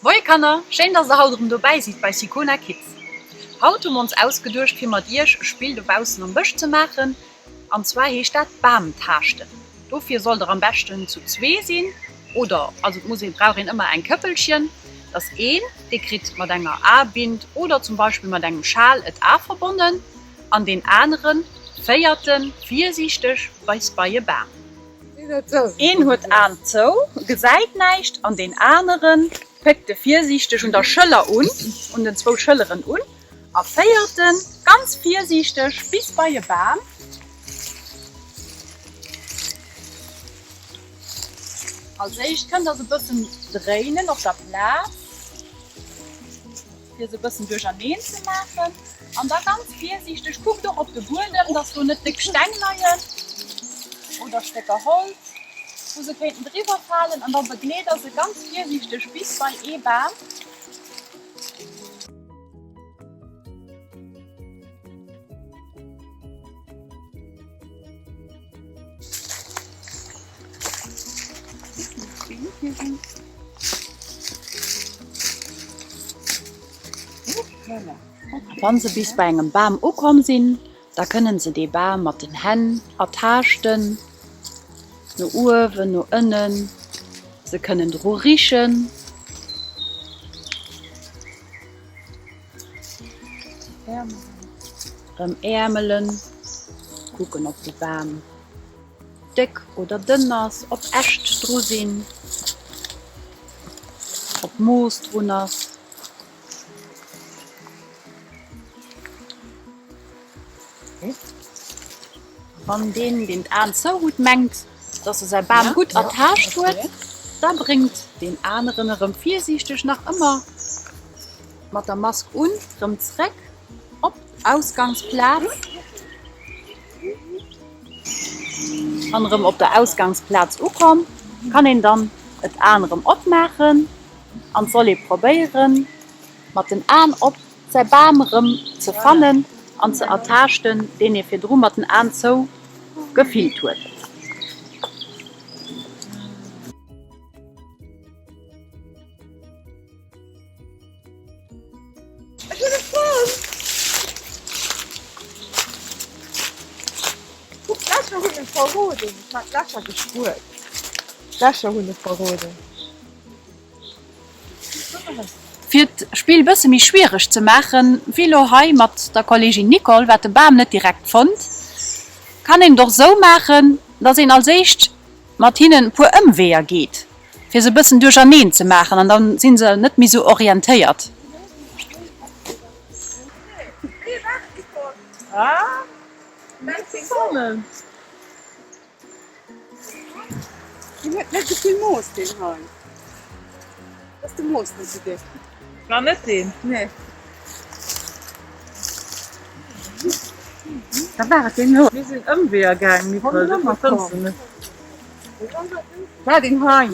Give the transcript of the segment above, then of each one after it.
Moie Kanner, schéin dass der haut erëm dobäi sidd bei Sicona Kids. Haut hu mer ons ausgeduecht fir mat iech e Spill dobaussen am Bësch ze maachen an zwar heescht dat Bamtaaschten. Dofir sollt der am beschten zu zwee sinn oder also et muss een brauch een ëmmer eng Këppelchen, dass een dee kritt mat enger A-Bind oder zum Beispill mat engem Schal et A verbonnen an deen anere féiert en virsiichteg bis bei e Bam. Een huet d'Aen zou, gesäit näischt an deen anere péckt e virsiichteg un der Schëller un, un den zwou Schëlleren un a féiert en ganz virsiichteg bis bei e Bam. Als éischt kënnt der se e bëssen dréinen op der Plaz. Fir se e bëssen duercherneen ze maachen an da ganz virsiichteg, kuckt och op de Buedem, dass do net déck Steng leien oder Stécker Holz, wou se kéinten driwwer falen an da begleet der se ganz virsiichteg bis bei ee Bam. Wann se bis bei engem Bam ukomm sinn, da kënnen se dee Bam mat den Hänn ertaaschten, no uewen, no ënnen, se kënnen dru richen. Rëm äermelen, kucken ob de Bam déck oder dënn ass, ob Äscht dru sinn, ob Moos drun ass. Wann deen, deen d'Aen zou huet, mengt, dass e säi Bam gutt ertaascht huet, da bréngt deen aneren erëm virsiichteg, nach ëmmer mat der Mask un, rëm zréck op d'Ausgangsplaz. An erëm op der Ausgangsplaz ukomm, kann een dann et Aen erëm opmaachen an 't soll ee probéieren, mat den Aen op säi Bam erëm ze fannen an ze ertaaschten, deen ee virdru mat den Aen zou gefillt huet. Ech hunn e fonnt! Kuck, d'Lächer hunn e verroden. Ech hat d'Lächer gespuert. D'Lächer hunn e verroden. Fir d'Spill bësse méi schwiereg ze maachen, wéi lo hei mat der Kollegin Nicole, wat de Bam net direkt fonnt, kann een et och sou maachen, dass een als éischt mat hinnen e puer Ëmweeër geet, fir se e bëssen duercherneen ze maachen an dann sinn se net méi sou orientéiert. Deen huet net esou vill Mooss, deen hei. Ass de Mooss net esou déck? War net deen? Nee. Da war et deen do. Mir sinn Ëmweeër gaang, Nicole, dofir fënns de net. War deen hei?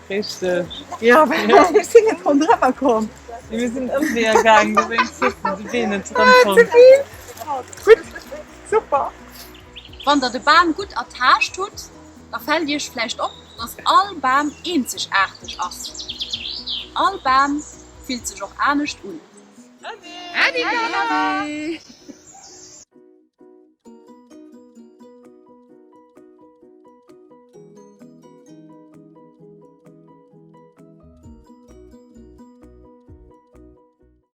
Richteg. Jo, ech sinn net ronderëmmer komm. Mir sinn Ëmweeër gaang, dowéinst hues de de Wee net erëmfonnt. Ze vill. Gutt, super. Wann der de Bam gutt ertaascht hutt, da fält iech vläicht op, dass all Bam eenzegaarteg ass. All Bam fillt sech och anescht un. Äddi Kanner!